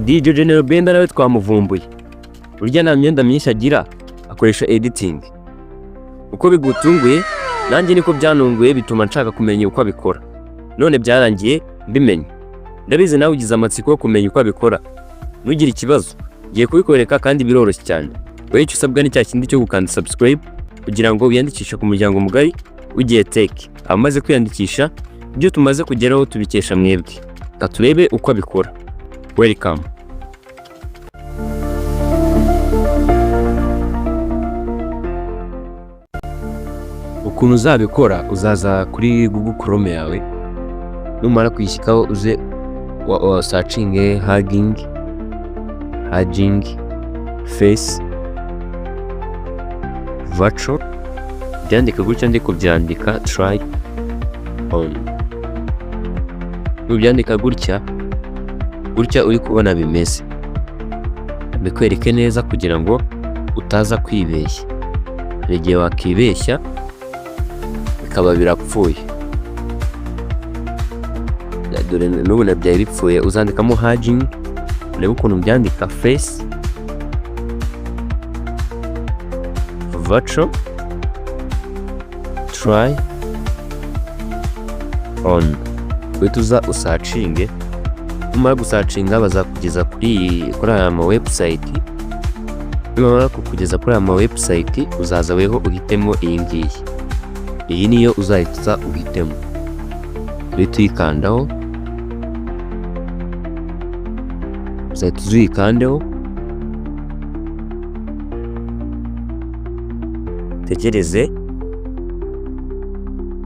DJ General Benda nawe twamuvumbuye. Burya nta myenda myinshi agira, akoresha editing. Uko bigutunguye nanjye niko byanunguye, bituma nshaka kumenya uko abikora. None byarangiye mbimenye. Ndabizi nawe ugize amatsiko yo kumenya uko abikora. Ntugire ikibazo, ngiye kubikwereka kandi biroroshye cyane. Wowe icyo usabwa ni cya kindi cyo gukanda subscribe kugira ngo wiyandikishe ku muryango mugari w'igihe tech. Abamaze kwiyandikisha, ibyo tumaze kugeraho tubikesha mwebwe. Reka turebe uko abikora. Welcome. Ukuntu uzabikora, uzaza kuri Google Chrome yawe, Numara kuyishyikaho uze wa searchinge Hugging Face Virtual. Byandika gutya, ndi kubyandika, try on. Nubyandika gutya gutya uri kubona bimeze, mbikwereke neza kugira ngo utaza kwibeshya. Hari igihe wakibeshya bikaba birapfuye. Dore n'ubu na byari bipfuye. Uzandikamo Hugging, urebe ukuntu byandika, Face Virtual try on, uhita uza usearchinge. Numara gusearchinga bazakugeza kuri aya ma website. Nibamara kukugeza kuri aya ma website, uzaza weho uhitemo iyi ngiyi. Iyi niyo uzahita uza uhitemo, uhita uyikandaho, uzahita uza uyikandeho, tegereze.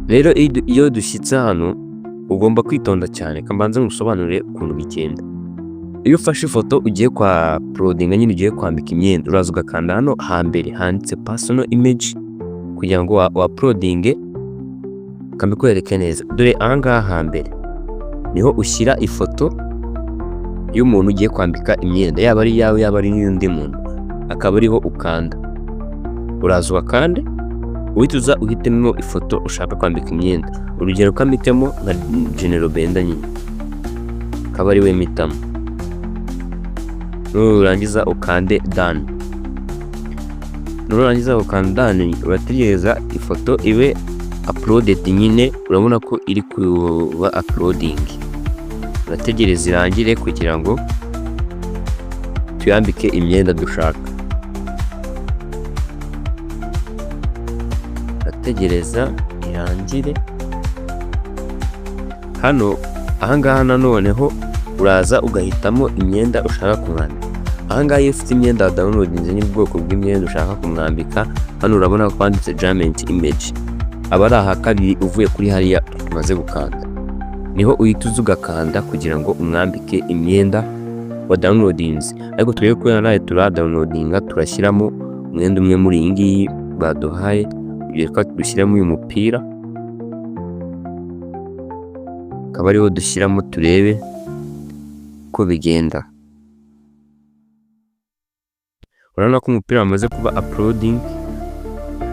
Rero iyo dushyitse hano ugomba kwitonda cyane. Kambanze ngusobanurire ukuntu bigenda. Iyo ufashe ifoto ugiye kwa uploadinga nyine, ugiye kwambika imyenda, uraza ugakanda hano hambere handitse personal image kugira ngo wa uploadinge. Kambikwereke neza. Dore ahangaha hambere niho ushyira ifoto y'umuntu ugiye kwambika imyenda, yaba ari iyawe, yaba ari n'iy'undi muntu, akaba ariho ukanda. Uraza ugakande, uhita uza uhitemo ifoto ushaka kwambika imyenda. Urugero kamitemo nka General Benda nyine, akaba ari we mpitamo. Nurangiza ukande done. Nurangiza ukanda done, urategereza ifoto ibe uploaded nyine. Urabona ko iri kuba uploading, urategereza irangire kugira ngo tuyambike imyenda dushaka. Urategereza irangire. Hano ahangaha nanoneho uraza ugahitamo imyenda ushaka kumwambika. Ahangaha iyo ufite imyenda downloadinze n'ubwoko bw'imyenda ushaka kumwambika, hano urabona ko handitse garment image, aba ari aha kabiri uvuye kuri hariya tumaze gukanda. Niho uhita uza ugakanda kugira ngo umwambike imyenda wa downloadinze. Ariko turebe ko nawe turadownloadinga, turashyiramo umwenda umwe muri iyi ngiyi baduhaye. Reka dushyiremo uyu mupira, akaba ariwo dushyiramo, turebe uko bigenda. Urabona ko umupira wamaze kuba uploading.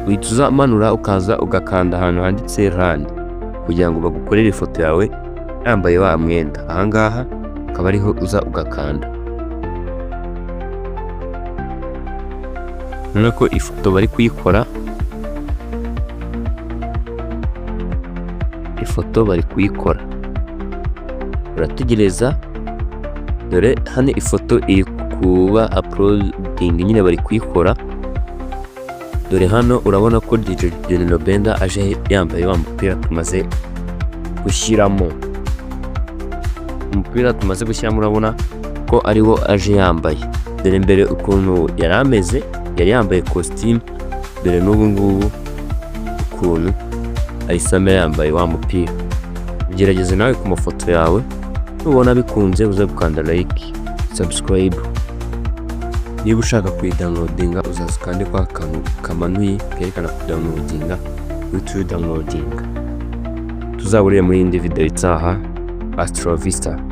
Uhita uzamanura, ukaza ugakanda ahantu handitse run kugira ngo bagukorere ifoto yawe yambaye wa mwenda. Ahangaha akaba ariho uza ugakanda. Urabona ko ifoto bari kuyikora, ifoto bari kuyikora, urategereza. Dore hano ifoto iri kuba uploading nyine, bari kuyikora. Dore hano urabona ko DJ General Benda aje yambaye wa mupira tumaze gushyiramo. Umupira tumaze gushyiramo urabona ko ariwo aje yambaye. Dore mbere ukuntu yari ameze, yari yambaye kositimu. Dore n'ubu ngubu ukuntu ahise amera yambaye wa mupira. Gerageza nawe ku mafoto yawe, nubona bikunze uze gukanda like, subscribe. Niba ushaka kuyidownloadinga, uzaza ukande kwa kantu kamanuye kerekana kudownloadinga, uhite uyidownloadinga. Tuzahurire muri indi video itaha. Hasta la vista.